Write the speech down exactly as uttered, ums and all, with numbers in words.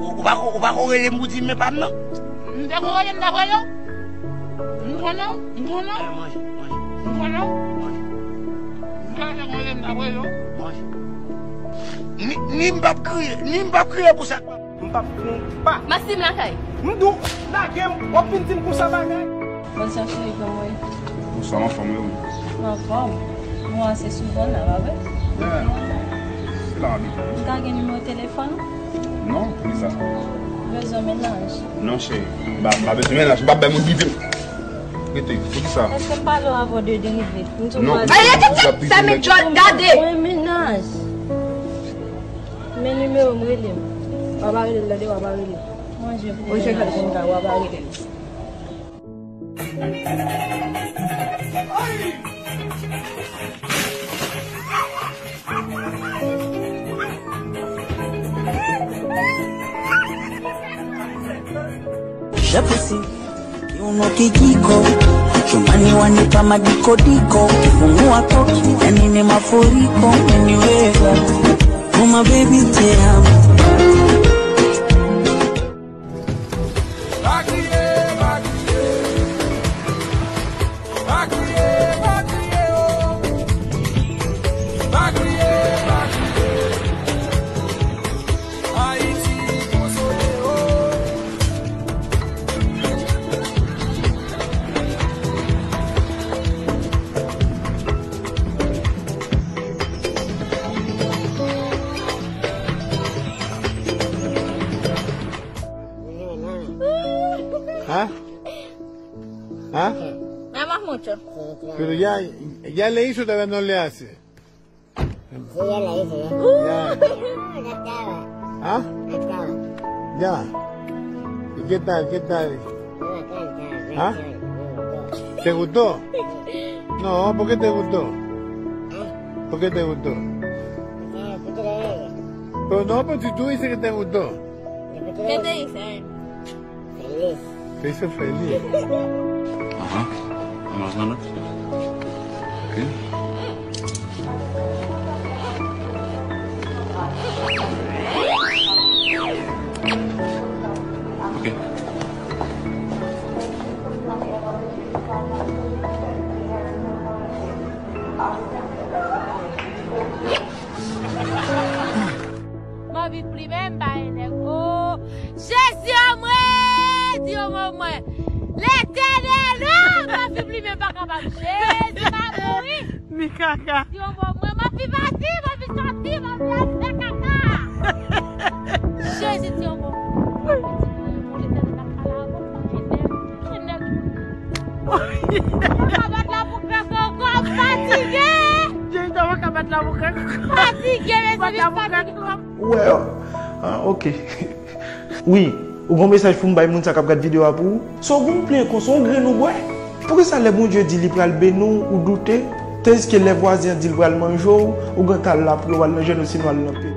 Ou, ou pa ko, ou pa ko rele m pou di m men pa m nan? M te ko rele m t ap rele w? M konnen w, m konnen w. Eh, manje, manje. M konnen w. Manje. M konnen w te ko rele m t ap rele w. Manje. Ni, ni m p ap kriye, ni m p ap kriye pou sa. M p ap pran w pa. Maxime lakay. M di w, lage m, w ap vin di m konsa bagay. Bonswa cheri, kòman w ye? Bonswa, m anfòm wi. Ou anfòm? Nou ase souvan la, pa vre? Yeah. Se la m abite. M ka gen nimewo telefòn ou? Non, poukisa? Bezwen mennaj. Non, cheri. M pa, m pa bezwen mennaj. M pa bay moun prive m. Rete, poukisa? Èske m pale w avè w de derive? M tou Non, pale. Ay, rete tèt, fèmen djòl, gade! Mwen mennaj. Men nimewo m, rele m. W ap rele l, tande, w ap rele l. Manje pou mennaj. Mwen chèche l konn ka, w ap rele l. Japosi, kiuno kikiko, chumbani wanipa madikodiko, kifungua koki, yani ni mafuriko, umeniweza, oh my baby te amo. Pa kriye, pa kriye. Pa kriye, pa kriye, oh. Pa kriye, pa kriye. Ayiti, konsole, oh. Ha? Ha? Nada más mucho. Pero ya, ya le hizo, todavía no le hace. Sí, ya le hice, ya. Ya. Ya estaba. Ha? Ya estaba. Ya. ¿Y qué tal? ¿Qué tal? No, acá está, acá Ha? está, me gustó. ¿Te gustó? No, ¿por qué te gustó? ¿Ah? ¿Por qué te gustó? Porque escuché la radio. Pero no, pero si tú dices que te gustó. ¿Qué te dice? Feliz. Te hizo feliz. Ajá. Vamos a ver. Ok. Ok. M anvi plimen, m pa gen nèg. O, Jezi an mwen, di yo ban mwen. Letènèl, o, m anvi plimen, m pa kapab. Jezi, m ap mouri. Ni kaka. Di yo ban mwen, m anvi pati, m anvi sòti, m anvi al fè kaka. Jezi, di yo ban mwen. Letènèl ap pale avè m, m pa gen nèg. Mwen pa bat la pou krak ankò, m fatige! Jezi, mwen pa bat la pou krak ankò. Fatige, mezanmi, m fatige. Ou wè, ah, ok. Wi, ou gon mesaj pou m bay moun sa k ap gad videyo a pou ou? Sa w gon plen konsa, yon grenn ou bwè? Poukisa lè Bondye di li pral beni w, ou doute, tandiske lè vwazen an di l pral manje w, ou gentan al lapli, w al nan jenou, sinon al nan pye?